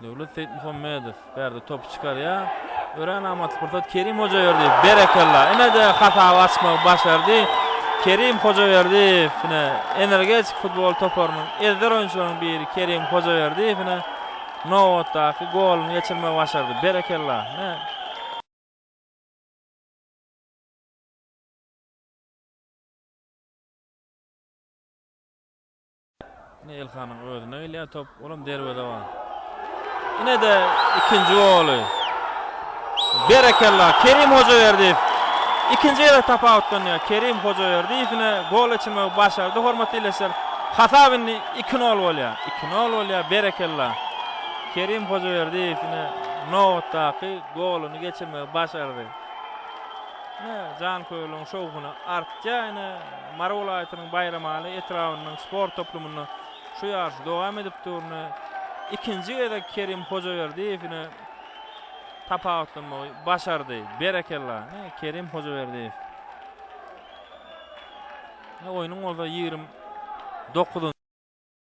Döwlet Seýitmuhammedow bärde topy çykarýar. Örän amatly pursat Kerim Hojaberdiýew. Berekella. Ine-de hasaby açmagy başardy. Kerim Hojaberdiýew ine Energetik futbol toparynyň ezber oýunçylarynyň biri Kerim Hojaberdiýew ine nobatdaky goluny geçirmegi başardy. Berekella. Ine Ine Elhanyň özüne gelýär top. Olam derwezeban. Ine-de ikinji goly. Berekella Kerim Hojaberdiýew. Ikinji gezek tapawutlanýar. Kerim Hojaberdiýew ine gol geçirmegi başardy hormatly ildeşler. Hasap indi 2-0 bolýar. 2-0 bolýar. Berekella. Kerim Hojaberdiýew ine nobatdaky goluny geçirmegi başardy. Ine janköýerleriň şowhuny artýar ine. Mary welaýatynyň Baýramaly etrabynyň sport toplumynda şu ýaryş dowam edip dur. Ine, ikinji gezek Kerim Hojaberdiýew ine tapawutlanmagy başardy. Berekella, ine, Kerim Hojaberdiýew. Ine, oýnuň bolsa 29.